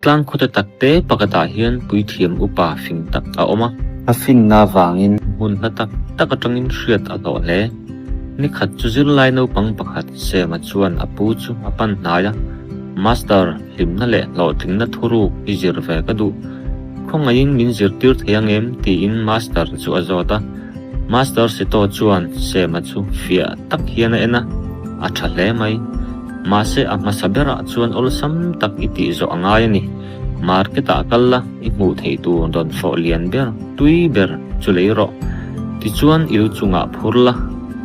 Tlang khawte takte pakhatah hian puithiam upa fing tak a awm a. A finna avangin hmun hla tak tak atangin hriat a hlawh hle. Ni khat chu zirlai naupang pakhat Sema chuan a pu chu a pan hnai a, Master, hlimna leh hlawhtlinna thuruk i zir ve ka duh. Khawngaihin min zirtir thei ang em? tiin Master chu a zawt a. Master Sito chuan Sema chu fiah tak hian a en a, A tha hle mai. Mahse a hmasa berah chuan awlsam tak i tih zawh a ngai a ni. Market ah kal la, i hmuh theih tur dawnfawh lian ber, tui ber chu lei rawh. Tichuan i lu chungah phur la,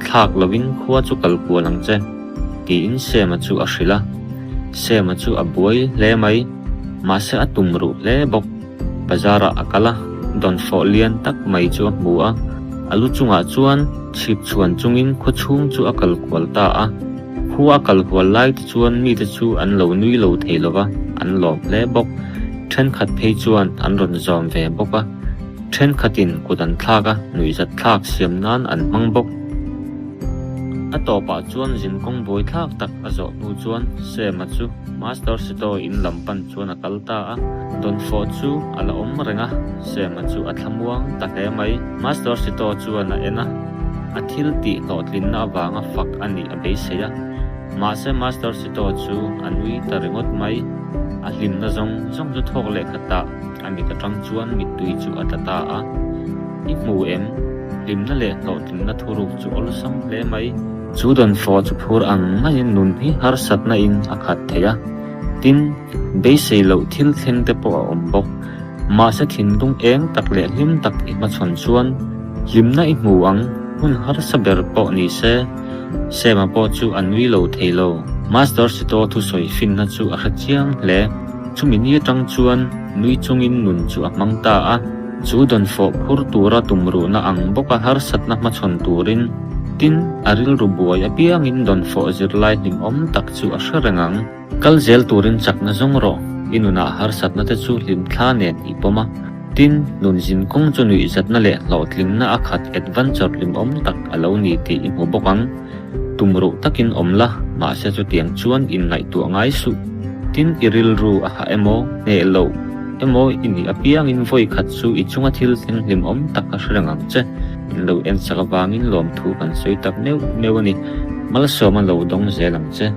thlak lovin khua chu kal kual ang che, tiin Sema chu a hrilh a. Sema chu a buai hle mai, mahse a tum ruh hle bawk. Bazar ah a kal a, dawnfawh lian tak mai chu a hmu a. A lu chungah chuan chhip chhuan chungin khaw chhung chu a kal kual ta a. Khua a kal hual lai te chuan mite chu an lo nui lo thei lo va, an lawm hle bawk. Thenkhat phei chuan an rawn zawm ve bawk a, thenkhatin kut an thlak a, nuihzat thlak siam nan an hmang bawk. A tawpah chuan zinkawng buai thlak tak a zawh hnu chuan Sema chu Master Sito in lam pan chuan a kal ta a, dawnfawh chu a la awm reng a, Sema chu a thlamuang ta hle mai. Master Sito chuan a en a. A thil tih hlawhtlinna avanga fak a nih a beisei a, mahse Master Sito chu a nui ta ringawt mai. A hlimna zawng zawng chu thawk leh khatah a mit atang chuan mittui chu a tla ta a. I hmu em? Hlimna leh hlawhtlinna thuruk chu awlsam hle mai. Chu dawnfawh chu phur ang maiin nun hi harsatna in a khat thei a, tin, beisei loh thil thleng te pawh a awm bawk. Mahse thinlung eng tak leh hlim tak i hmachhawn chuan hlimna i hmu ang, hun harsa ber pawh ni se. Sema pawh chu a nui lo thei lo. Master Sito thusawi finna chu a hre chiang hle. Chumi ni atang chuan nui chungin nun chu a hmang ta a. Chu dawnfawh phur tura tumruhna ang bawka harsatna hmachhawn turin, tin, a rilru buai apiangin dawnfawh zirlai hlimawm tak chu a hre reng ang. Kal zel turin chakna zawng rawh, i nunah harsatna te chu hlimthla nen i pawm a, tin, nun zin kawng chu nuihzatna leh hlawhtlingna a khat adventure hlimawm tak a lo ni tih i hmu bawk ang. Tum ruh takin awm la, mahse chutiang chuan inngaihtuah ngai suh. Tin, i rilru a hah emaw, hneh loh emaw i nih apiangin vawi khat chu i chunga thil thleng hlimawm tak a hre reng ang che. In lo ensak avangin lawmthu kan sawi tak meuh meuh a ni. Malsawma lo dawng zel ang che.